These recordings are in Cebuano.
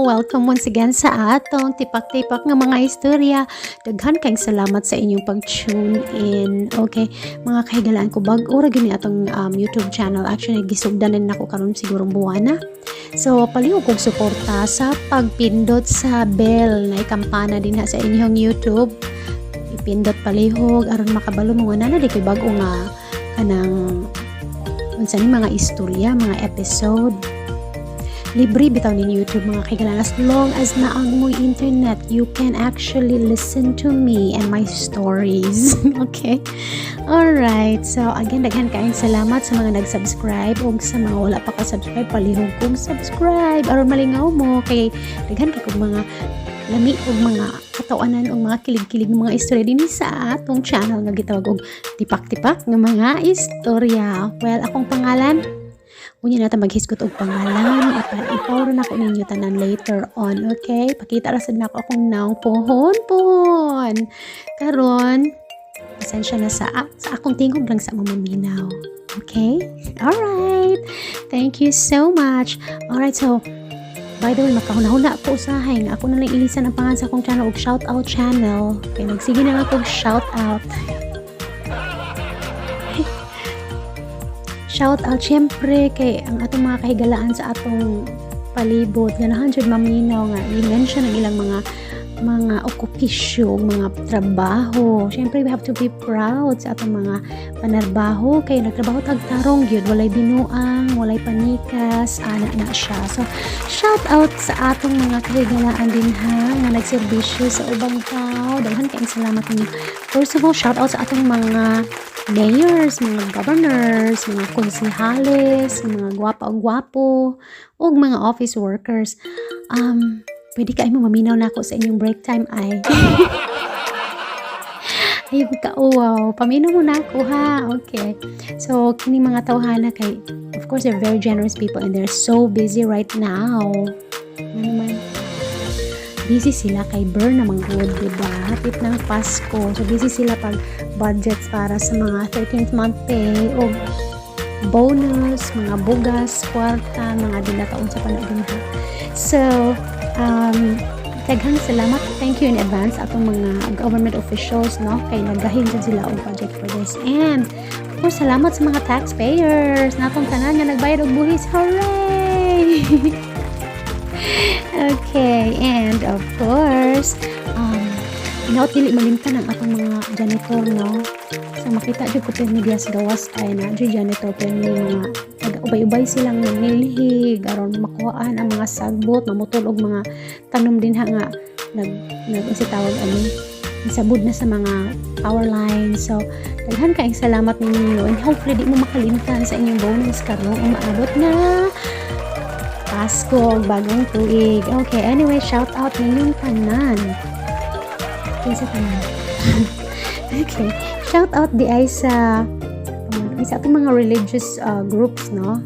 Welcome once again sa atong tipak-tipak nga mga istorya. Daghan kayong salamat sa inyong pag-tune in. Okay, mga kahigalaan ko, bag-o ra gyud ni atong YouTube channel. Actually, gisugdan na nako karon sigurong buwana. So, palihog kog suporta sa pagpindot sa bell na ikampana din ha sa inyong YouTube. Ipindot palihog aron makabalo mo nga na di kay bag-o nga kanang unsa ni mga istorya, mga episode. Libre bitaw ni YouTube, mga kahigalaan. As long as naa moy internet, you can actually listen to me and my stories. Okay? Alright. So, again, daghan kaayong salamat sa mga nag-subscribe o sa mga wala pa ka-subscribe, palihog kog subscribe aron malingaw mo kay daghan kay kog mga lami og mga katawanan og mga kilig-kilig ng mga istorya dinhi sa atong channel nga gitawag og Tipak-tipak nga mga istorya. Well, akong pangalan, unya na ta maghisgot og pangalan. Ipawro na ko ninyo tanan later on, okay? Pakita ra sad nako akong nawong pohon pohon. Karon, pasensya na sa akong tingog lang sa mamaminaw. Okay? Alright. Thank you so much. Alright, so by the way, makahuna-huna ko usahay nga ako na lang ilisan ang pangalan sa akong channel og shout out channel. Kay nagsige na lang kog shout out. Shout out syempre kay ang atong mga kahigalaan sa atong palibot ganahan jud maminaw nga i-mention ang ilang mga okupisyo, mga trabaho. Syempre, we have to be proud sa atong mga panarbaho kay nagtrabaho tag tarong gyud, walay binuang, walay panikas, ana na siya. So, shout out sa atong mga kahigalaan din ha nga nagserbisyo sa ubang tao. Daghan kaayong salamat ninyo. First of all, shout out sa atong mga mayors, mga governors, mga konsehales, mga gwapa o gwapo, ug mga office workers. Pwede kaayo mo maminaw nako sa inyong break time ay. Ay, kauwaw. Paminaw mo na ako ha. Okay. So, kini mga tawhana kay, of course, they're very generous people and they're so busy right now. Ano naman, busy sila kay Burn naman good, diba? Hapit ng Pasko. So, busy sila pag budgets para sa mga 13th month pay o bonus, mga bugas, kwarta, mga dilataon sa panahon ha. So, daghang salamat. Thank you in advance atong mga government officials, no? Kay naggahin dyan sila og budget for this. And, of course, salamat sa mga taxpayers. Natong tanan nga nagbayad og buhis. Hooray! Okay, and of course, inaot dili malimtan ang atong mga janitor, no? So, makita jud ko pirmi diya sa gawas ay na jud janitor pirmi mga nag-ubay-ubay silang nilhig aron makuhaan ang mga sagbot, mamutol og mga tanom din ha nga nag nag unsa tawag ani, isabud na sa mga power lines. So, daghan kaayong salamat ninyo and hopefully di mo makalimtan sa inyong bonus karong umaabot na Pasko ug bagong tuig. Okay, anyway, shout out ninyong tanan. Kinsa tanan? Okay, shout out di ay sa atong mga religious groups, no?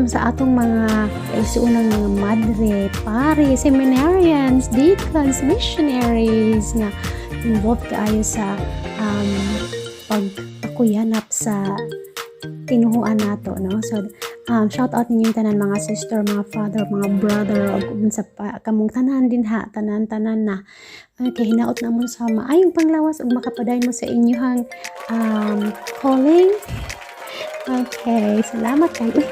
Sa atong mga kaigsuonang mga madre, pare, seminarians, deacons, missionaries nga involved kaayo sa pagpakuyanap sa tinuhuan nato, no? So, shout out ninyong tanan, mga sister, mga father, mga brother, ug unsa pa kamong tanan din ha, tanan-tanan na. Okay, hinaot na mo sa maayong panglawas ug makapadayon mo sa inyong calling. Okay, salamat kay. Uy,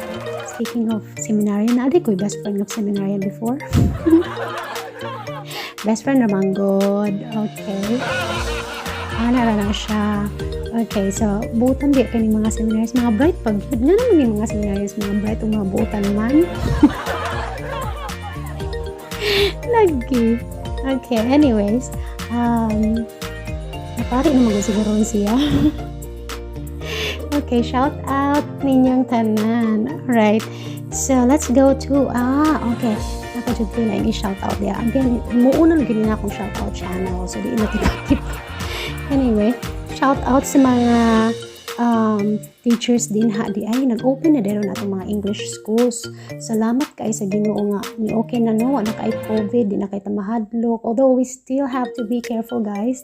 speaking of seminarian, naa ko'y best friend of seminarian before. Best friend naman good. Okay. Ana ra na siya. Okay, so buutan di kani mga seminaries, mga bright pag gyud nga naman yung mga seminaries, mga bright ug mga buutan man. Lagi. Okay, anyways, napari naman ko siguro siya. Okay, shout out ninyong tanan. Alright. So, let's go to, ah, okay. Naka jud ko na i-shout out diya. Again, muuna na gyud na akong shout out channel. So, di na tip. Anyway, shout out sa mga teachers din ha di ay nag-open na din atong mga English schools. Salamat kay sa Ginoo nga ni okay na, no, wala kay COVID, di na kay ta mahadlok. Although we still have to be careful, guys.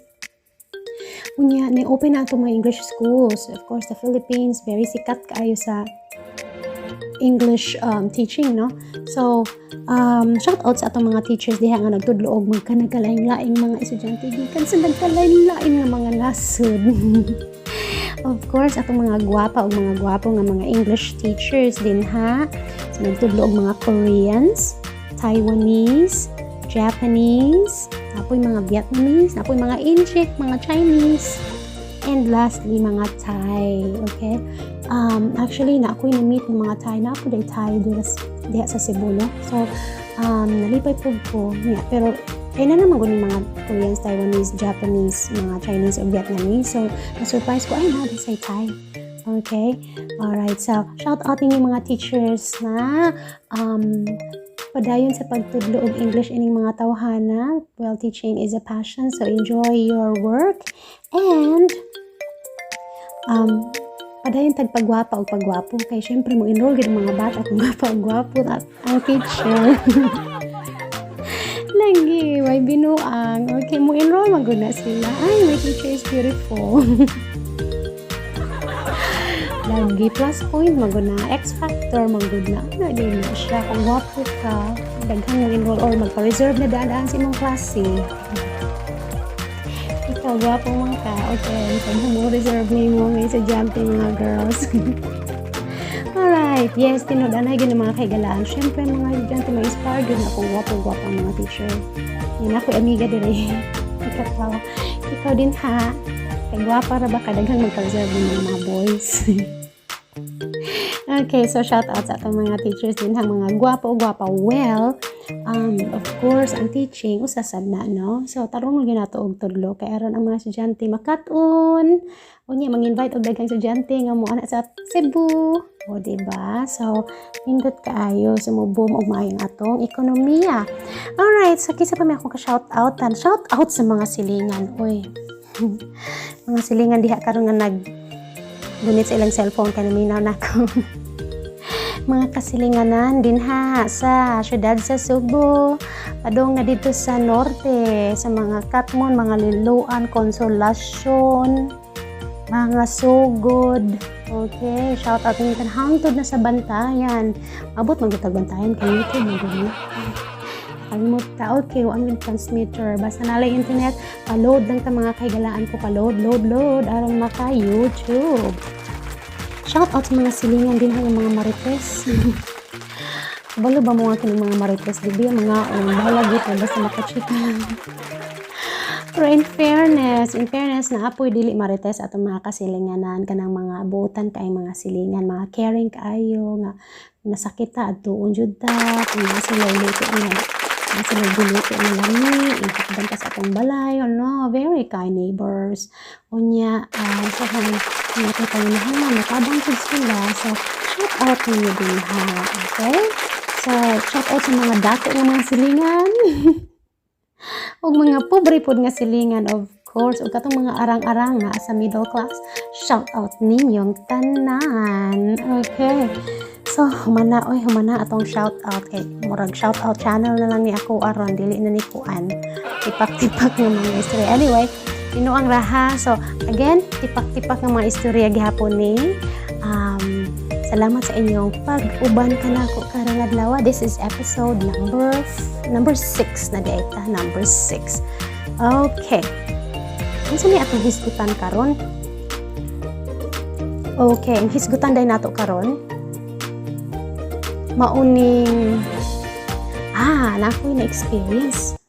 Unya, ni-open na atong mga English schools. Of course, the Philippines, very sikat kaayo sa English teaching, no? So, shout out sa atong mga teachers diha nga nagtudlo og magkanagkalain-laing mga estudyante gikan sa nagkalain-laing nga mga nasod. Of course, atong mga gwapa o mga gwapo nga mga English teachers din ha. So, nagtudlo og mga Koreans, Taiwanese, Japanese, naa poy mga Vietnamese, naa poy mga Inchik, mga Chinese, and lastly, mga Thai. Okay? Actually, naa ko'y na-meet ng mga Thai. Naa poy Thai diha sa Cebu, no? So, nalipay po ko. Yeah, pero, kaya na naman ko mga Koreans, Taiwanese, Japanese, mga Chinese, o Vietnamese. So, na-surprise ko, ay, naa say Thai. Okay? Alright, so, shout out ninyo mga teachers na padayon sa pagtudlo og English ining mga tawhana. Well, teaching is a passion, so enjoy your work. And, padayon tag pagwapa og pagwapo kay syempre mo enroll gid ang mga bata kung gwapa og gwapo at ang teacher. Lagi, way binuang. Okay, mo enroll man gud na sila. "Ay, my teacher is beautiful." Lagi, plus point man gud na, X factor man gud na. Ano din na siya, kung gwapo ka, daghan mo enroll or magpa-reserve na daan-daan sa imong klase. Ikaw, gwapo man ka. Okay, daghan mo reserve nimo mga estudyante, mga girls. Alright, yes, tinuod anay gyud mga kahigalaan. Syempre, mga estudyante ma-inspire gyud na kung gwapo-gwapo ang mga teacher. Yan ako amiga dire. Ikaw, ikaw din ha. Kay gwapa ra ba ka, daghang magpa-reserve ng mga boys. Okay, so shout out sa atong mga teachers din ha, mga gwapo gwapa. Well, of course, ang teaching usa sad na, no? So tarong gyud nato og tudlo kay aron ang mga estudyante makat-on. Unya mang-invite og daghang estudyante nga mo ana sa Cebu. O, di ba? So nindot kaayo, so mo-boom og maayong atong ekonomiya. Alright, so kinsa pa may akong ka-shout out tan? Shout out sa mga silingan, oy. Mga silingan diha karon nga nag gunit sa ilang cellphone kay naminaw nako. Mga kasilinganan din ha sa syudad sa Sugbo, padong na dito sa norte, sa mga Katmon, mga Liloan, Consolacion, mga Sogod. Okay, shout out ninyo kan hangtod na sa Bantayan. Abot man gud Bantayan kay YouTube man gud ni. Kalimot ta, okay, wa ang transmitter. Basta nalay internet, pa-load lang ta, mga kahigalaan ko, pa-load, load, load, aron maka YouTube. Shout out sa mga silingan din ang mga marites. Balo ba mo nga kining mga marites? Di ba mga bahala gyud basta makachika lang. Pero in fairness, naa poy dili marites atong mga kasilinganan, kanang mga buotan kay mga silingan, mga caring kaayo nga nasakit ta adtuon jud ta, kung naa sila luto nga naa sila giluto nga lami, ihakdan ta sa atong balay, ano, very kind neighbors. Unya, sa kung atong panginahanglan, matabang jud sila. So, shout out ninyo din ha, okay? So, shout out sa mga dako nga mga silingan ug mga pobre pod nga silingan, of course, ug katong mga arang-arang nga sa middle class, shout out ninyong tanan. Okay. So, humana, oy, humana atong shout out kay murag shout out channel na lang ni ako aron, dili na ni kuan. Tipak-tipak nga mga istorya. Anyway, tinuang raha. So, again, tipak-tipak nga mga istorya gihapon ni. Salamat sa inyong pag-uban kanako karong adlaw. This is episode number number 6 na diay ta, number 6. Okay. Unsa ni atong hisgutan karon? Okay, ang hisgutan day nato karon mauning naa ko'y na experience.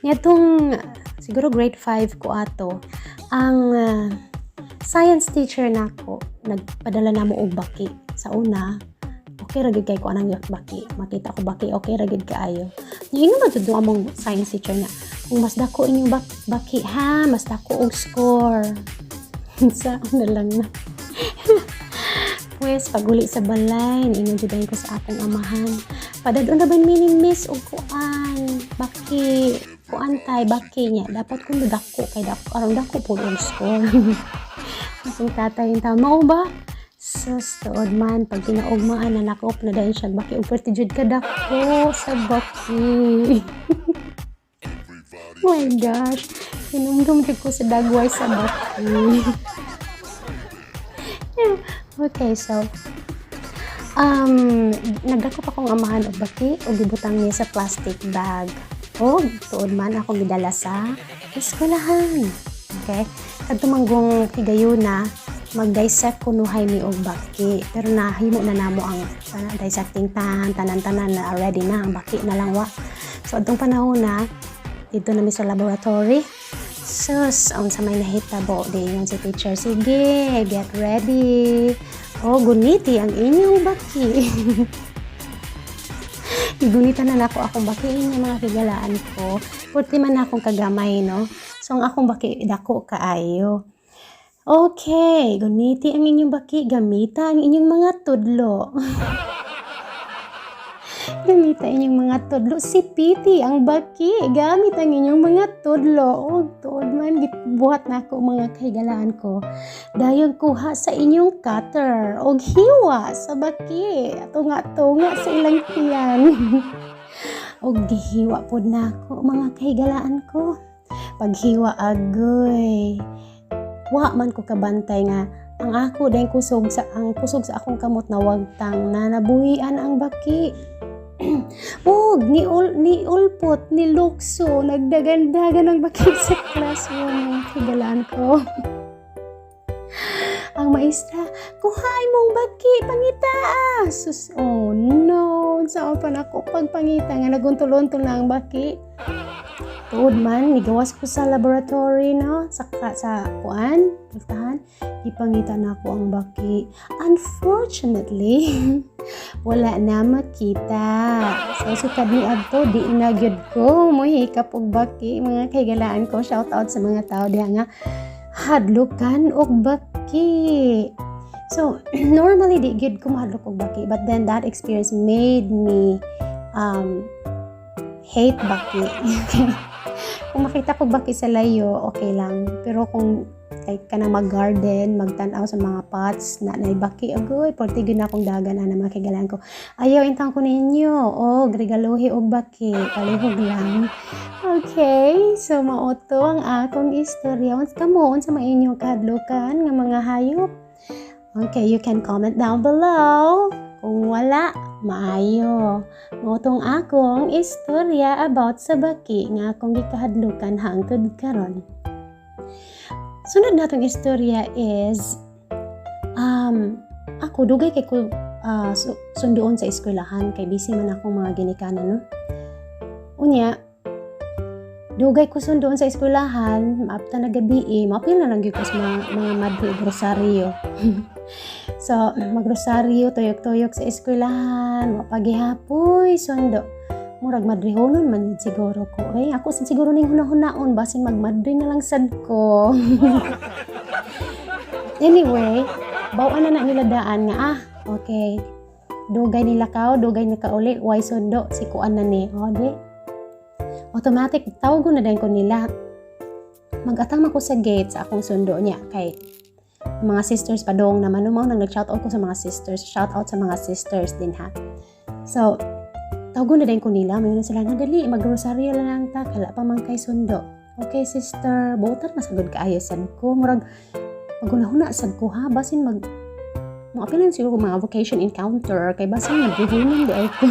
Ngadtong siguro grade 5 ko ato, ang science teacher nako nagpadala namo og baki. Sa una, okay ra gyud kay ko anang baki. Makita ko baki, okay ra gyud kaayo. Ingon man jud among science teacher nga, "Kung mas dako inyong baki ha, mas dako og score." Sa na lang na. Pues, paguli sa balay, niingon jud ko sa akong amahan. "Padadon ra ba mini, miss, og kuan, baki, kuan tay, baki niya. Dapat kun dako kay dako, aron dako pud og score." Akong tatay yung tao, "Mao ba?" Sus, tuod man, pag kinaugmaan na nakaup na dayon siya, baki og perti jud ka dako sa baki. Oh my gosh, hinumdum jud ko sa dagway sa baki. Okay, so, Nagdakop akong amahan og baki ug gibutang niya sa plastic bag. Og tuod man, akong gidala sa eskwelahan. Okay? Kadto manggong higayuna, mag-dissect kunuhay mi og baki. Pero nahimo na namo ang dissecting pan, tanan-tanan na ready na, ang baki na lang wa. So adtong panahon na, dito na mi sa laboratory. Sus, unsa may nahitabo, diingon si teacher, "Sige, get ready. O, guniti ang inyong baki." Gigunita na nako akong baki niya, mga kahigalaan ko. Purti man akong kagamay, no? So, ang akong baki, dako kaayo. "Okay, guniti ang inyong baki, gamita ang inyong mga tudlo. Gamita inyong mga tudlo. Sipiti ang baki. Gamit ang inyong mga tudlo." O, tuod man, gibuhat na ako, mga kahigalaan ko. "Dayon kuha sa inyong cutter og hiwa sa baki. Tunga-tunga sa ilang tiyan." Og gihiwa pod nako, mga kahigalaan ko. Paghiwa, agoy. Wa man ko kabantay nga ang ako dahil kusog sa ang kusog sa akong kamot na wagtang na nabuhian ang baki. Og ni ulpot ni lukso, nagdagan-dagan ang baki sa classroom, mga kahigalaan ko. Ang maestra, "Kuhain mong baki, pangita." Sus, oh no, saan pa nako pagpangita nga naguntol-untol na ang baki? Tuod man, nigawas ko sa laboratory, no, sa kuan, pultahan, ipangita na ako ang baki. Unfortunately, wala na makita. So, sukad ni adto, di na gyud ko mohikap og baki, mga kahigalaan ko. Shout out sa mga tao diha nga hadlukan og baki. So, normally di gyud ko mahadlok og baki, but then that experience made me hate baki. Kung makita ko baki sa layo, okay lang. Pero kung kay kanang mag-garden, magtan-aw sa mga pots na naay baki, agoy, porti gyud na akong dagan ana, mga kahigalaan ko. Ayaw intang ko ninyo, og regaluhi og baki, palihog lang. Okay, so mao to ang akong istorya. Unsa kamo, unsa may inyong kahadlukan nga mga hayop? Okay, you can comment down below. Kung wala, maayo. Mao tong akong istorya about sa baki nga akong gikahadlukan hangtod karon. Sunod natong istorya is ako dugay kay ko sunduon sa eskwelahan kay busy man akong mga ginikanan, no. Unya, dugay ko sunduon sa eskwelahan, maabta na gabi eh, maapil na lang gyud ko sa mga madre og rosaryo. So, magrosaryo, tuyok-tuyok sa eskwelahan, wa pa gihapoy sundo. Murag madrihonon man yun siguro ko. Ay, ako sad siguro ning hunahunaon, basin magmadre na lang sad ko. Anyway, baw-an na na nila daan nga, ah, okay. Dugay nila kao, dugay ni kauli, way sundo, si kuan na ni. O, di. Automatic, tawag na din ko nila. Mag-atang ko sa gate sa akong sundo niya kay ang mga sisters padong naman mao nang nag-shout out ko sa mga sisters. Shout out sa mga sisters din ha. So, tawag na din ko nila. May sila nga, "Dali, mag-rosaryo lang ta. Kala pa man kay sundo." "Okay, sister." Buotan masagod kaayo sad ko. Murag, maghuna-huna sad ko ha. Basin mga pilan siguro mga vocation encounter kay basin madrihunan di ay ko.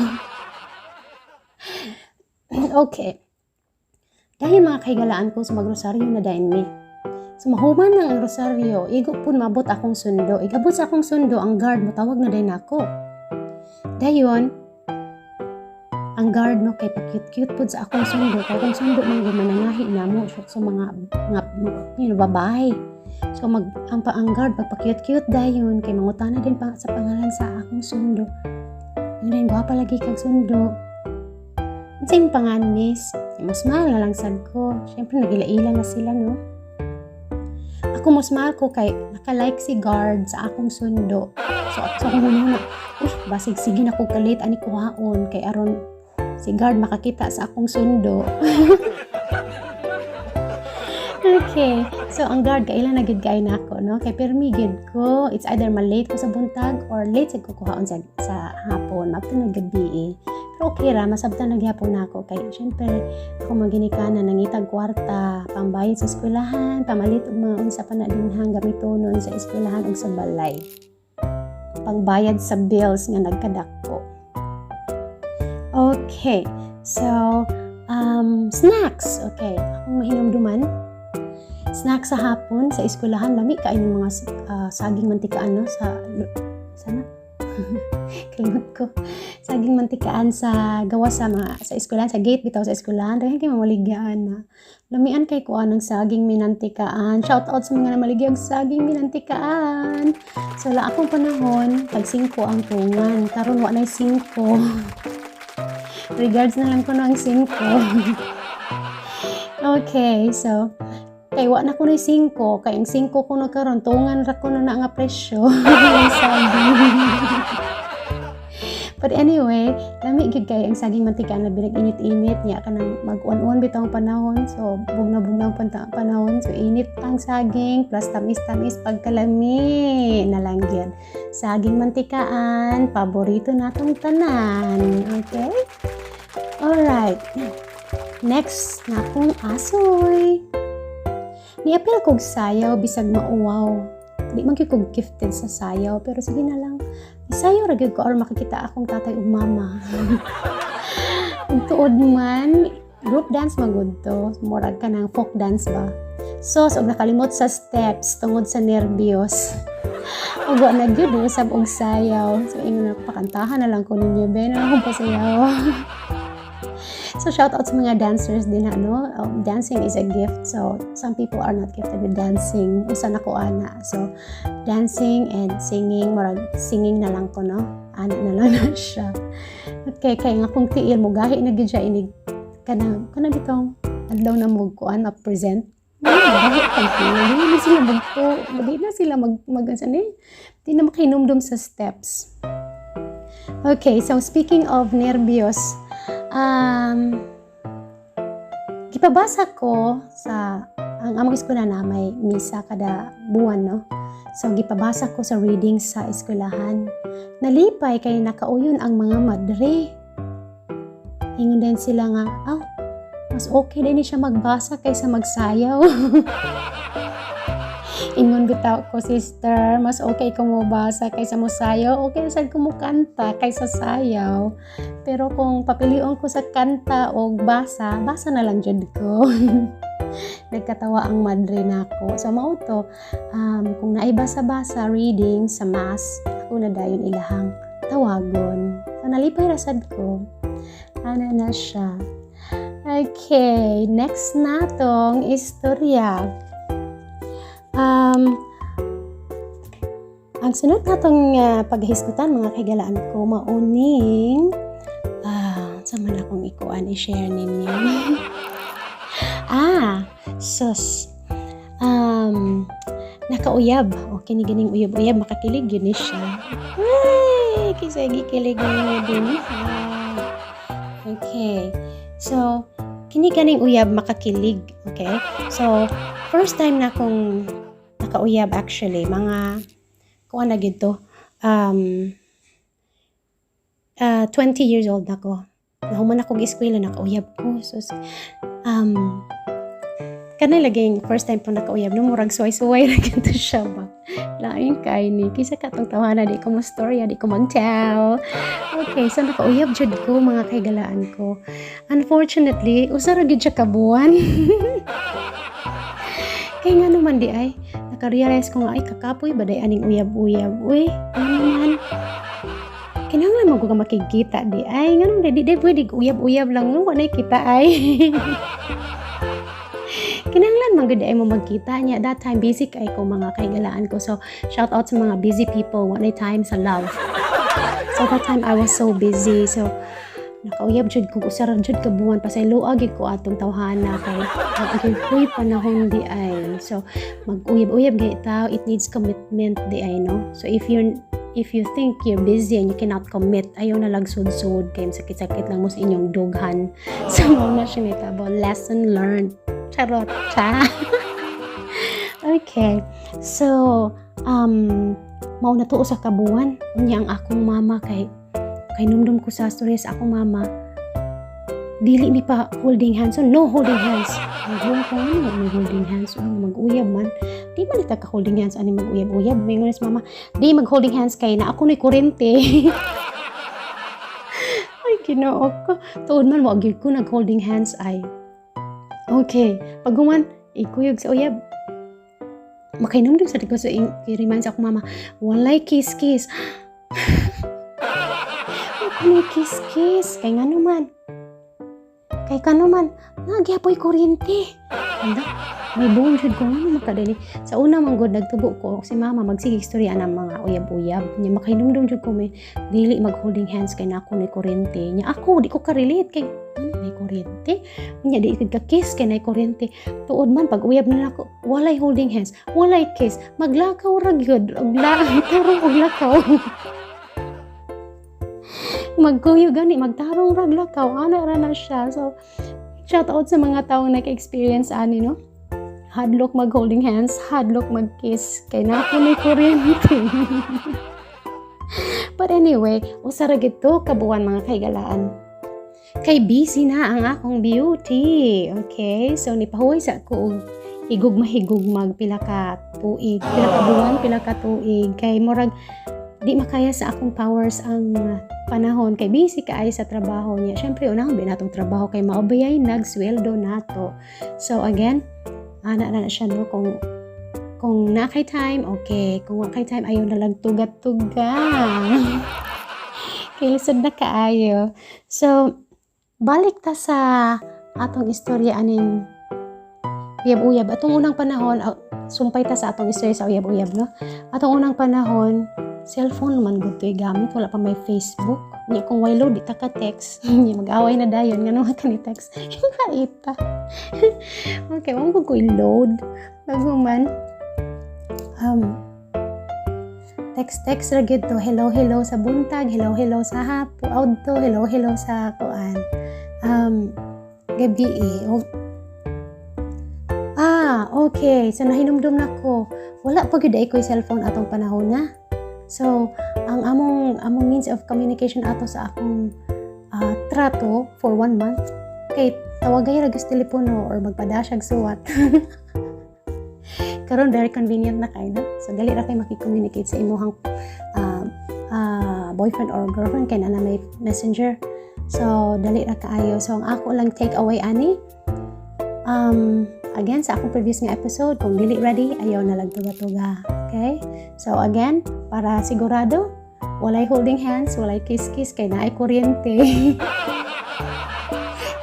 Okay. Dahil, mga kahigalaan ko, sa magrosaryo na dayon mi. So mahuman lang ang rosaryo, igo pud mabot akong sundo. Igabot sa akong sundo, ang guard motawag na dayon nako. Dayon, ang guard, no, kay pa-cute-cute pud sa akong sundo, kay akong sundo man gumanangahi namo so, so mga babae. So mag ang pa ang guard pagpa-cute-cute dayon kay mangutana din pa sa pangalan sa akong sundo. Yun din, "Gwapa lagi kag sundo. Unsa imong pangalan, miss?" Mo smile na lang sad ko. Syempre nagila-ila na sila, no. Ako mo smile ko kay naka-like si guard sa akong sundo. So sa akong hunahuna, uy, basig sige na ko kalit ani kuhaon kay aron si guard makakita sa akong sundo. Okay. So ang guard kaila na gid kaayo nako, no, kay pirmi gid ko. It's either ma-late ko sa buntag or late sad ko kuhaon sa hapon, maabta na gabi eh. Pero okay ra, masabtan na gihapon nako kay syempre ako mga ginikanan nangitag kwarta pambayad sa eskwelahan, pamalit og mga unsa pa na dinhang gamitonon sa eskwelahan ug sa balay. Pangbayad sa bills nga nagkadako. Okay. So, snacks. Okay. Akong mahinumduman. Snacks sa hapon sa eskwelahan, lami kaayo ng mga saging mantikaan, no, sa sana kalimot ko, saging mantikaan sa gawas sa mga sa eskwelahan, sa gate bitaw sa eskwelahan. Daghan kay mamaligyan na lamian kay kuan ng saging minantikaan. Shout out sa mga namaligya og saging minantikaan. So la akong panahon, tag 5 ang tungan. Karon wa nay 5. Regards na lang ko ang 5. Okay, so kay wa na ko ni 5, kay ang 5 ko na karon, tungan ra ko na na nga presyo saging. But anyway, lami gyud kay ang saging mantikaan, labi nag init-init niya, kanang mag-uwan-uwan bitaw ang panahon. So bugnaw-bugnaw panahon. So init ang saging plus tamis-tamis, pagkalami na lang gyud. Saging mantikaan, paborito natong tanan. Okay? Alright. Next na akong asoy. Niapil kog sayaw bisag mauwaw. Di man gyud ko gifted sa sayaw, pero sige na lang. Isayaw ra gyud ko or makikita akong tatay ug mama. Ug tuod man, group dance magud to. Murag ka ng folk dance ba. So, og nakalimot sa steps tungod sa nerbyos. Ug wa na gyud usab og sayaw. So ingon ako, pakantahan na lang ko ninyo, be, na akong pasayaw. So shout out sa mga dancers din ha, no? Dancing is a gift. So some people are not gifted with dancing. Usa na ko ana. So dancing and singing, murag singing na lang ko, no? Ana na lang na siya. Okay, kay nga kung tiil mo gahi na gyud siya inig kana kana bitong adlaw na mo kuan ma-present. Gahi pag tiil. Di na sila magto, di na sila mag mag ano eh, di na makahinumdum sa steps. Okay, so speaking of nerbyos, gipabasa ko sa ang among eskwela na may misa kada buwan, no? So gipabasa ko sa readings sa eskwelahan. Nalipay kay nakauyon ang mga madre. Ingon din sila nga, "Oh, mas okay din siya magbasa kaysa magsayaw." Ingon bitaw ko, "Sister, mas okay kung mobasa kaysa mosayaw. Okay sad kung mokanta kaysa sayaw. Pero kung papilion ko sa kanta o basa, basa na lang jud ko." Nagkatawa ang madre nako. So mao to, kung naay basa-basa reading sa mass, ako na dayon ilahang tawagon. So nalipay ra sad ko. Ana na siya. Okay, next natong istorya. Ang sunod natong paghisgutan, mga kahigalaan ko, mauning sa man akong ikuan i-share ninyo. Ah, sus. Nakauyab. Okay ni ganing uyab-uyab, makakilig yun ni siya. Ay, kisa gikilig ninyo din. Ah. Okay. So, kini ganing uyab makakilig. Okay? So, first time na akong nakauyab actually, mga kuan na gyud to. 20 years old ako. Nahuman akong eskwela, nakauyab ko. So, kanay laging first time po nakauyab no, murag suway-suway ra gyud to siya ba. Lain kay ni kisa katong tawhana, di ko mo storya, di ko mag-tell. Okay, so nakauyab jud ko, mga kahigalaan ko. Unfortunately, usa ra gyud siya ka buwan. Kay nga naman di ay, naka-realize ko nga, ay, kakapoy ba day aning uyab-uyab. Uy, ano man. Kinahanglan mo ko ka makigkita di ay. Nganong di di pwede uyab-uyab lang no, wala kita ay. Kinahanglan man gud ay mo magkita niya. That time busy kay ko, mga kahigalaan ko. So shout out sa mga busy people, wala time sa love. So that time I was so busy. So nakauyab jud ko, usa ra jud ka buwan. Pasayloa gyud ko atong tawhana kay wa gyud koy panahon di ay. So mag-uyab-uyab gyud tao, it needs commitment di ay, no? So if you think you're busy and you cannot commit, ayaw na lang sud-sud kay sakit-sakit lang mo sa inyong dughan. So mao na siya nitabo. Lesson learned. Charot. Cha. Okay. So, mao na to usa ka buwan. Unya ang akong mama, kay numdum ko sa story sa akong mama. Dili mi pa holding hands. So, no holding hands. Nagbuong ko ano, may holding hands. Oh, mag-uyab man. Di man ita ka holding hands ani mag-uyab-uyab. May si mama, di mag holding hands kay naa kuno'y kurente. Ay, Ginoo ko. Tuod man, wa gyud ko nag holding hands ay. Okay, pag human, ikuyog sa uyab. Makainom sa ko sa i-remind sa akong mama, walay kiss-kiss. Ako kiss-kiss. Kay ngano man? Kay kano man, naa gyapoy kuryente. Anda, may buong jud ko ano makadali. Sa una man gud nagtubo ko si mama magsige istorya ng mga uyab-uyab. Nya makahinumdum jud ko may dili mag holding hands kay naa kuno'y kuryente. Nya ako di ko ka-relate kay ano may kuryente. Nya di ka kiss kay nay kuryente. Tuod man pag uyab na nako, walay holding hands, walay kiss, maglakaw ra gyud og la tarong og lakaw. Magkuyo gani, magtarong rag lakaw, ana ra na siya. So, shout out sa mga taong naka-experience ani, no? Hadlok mag holding hands, hadlok mag kiss kay naa kuno'y kuryente. But anyway, usa ra gid to ka buwan, mga kahigalaan. Kay busy na ang akong beauty. Okay? So nipahuway sa ko og higugma-higugmag pila ka tuig, pila ka buwan, pila ka tuig kay murag di makaya sa akong powers ang panahon kay busy kaayo sa trabaho niya. Syempre, unahon ba natong trabaho kay maobayay nagsweldo nato. So again, ana na na siya, no, kung naa kay time, okay. Kung wa kay time, ayaw na lang tugat-tuga. Kay lisod na kaayo. So, balik ta sa atong istorya aning uyab-uyab. Atong unang panahon, sumpay ta sa atong istorya sa uyab-uyab, no? Atong unang panahon, cellphone man gud to'y gamit, wala pa may Facebook. Nya kung way load, di ta ka text. Nya mag-away na dayon ngano ka ni text. Kaita. Okay, wa ko load. Naghuman text text ra gyud to, hello hello sa buntag, hello hello sa hapon, audto, hello hello sa kuan gabi eh. Ah, okay. So nahinumdum na ko. Wala pa gyud ay ko'y cellphone atong panahon na. So, ang among means of communication ato sa akong trato for one month kay tawagay ra gyud sa telepono or magpadasyag suwat. Karon very convenient na kay, no? So dali ra kay maki-communicate sa imong boyfriend or girlfriend kay naa na may Messenger. So dali ra kaayo. So ang ako lang take away ani, again sa akong previous nga episode, kung dili ready, ayaw na lang tuga-tuga. Okay? So again, para sigurado, walay holding hands, walay kiss-kiss kay naay kuryente.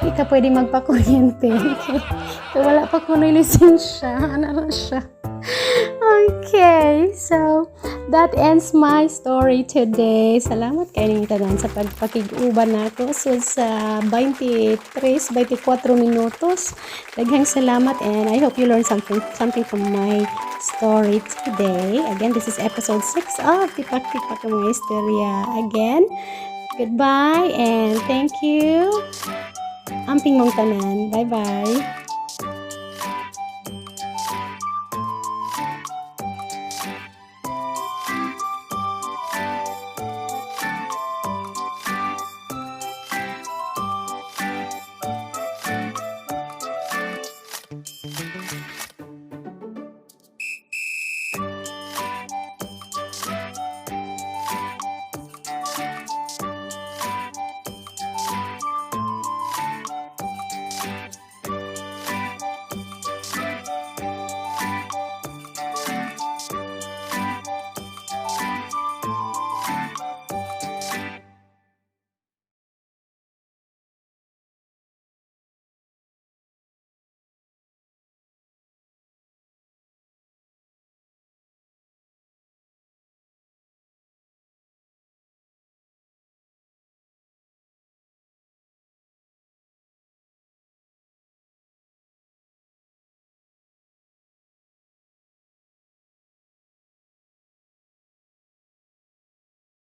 Di ka pwede magpakuryente. Okay? So, wala pa ko na lisensya. Ano ra siya? Okay, so that ends my story today. Salamat kay ninyong tanan sa pagpakig-uban nako. So sa 23, 24 minutos. Daghang salamat and I hope you learned something from my story today. Again, this is episode 6 of Tipak Tipak ang Mga Istorya. Again, goodbye and thank you. Amping mong tanan. Bye-bye.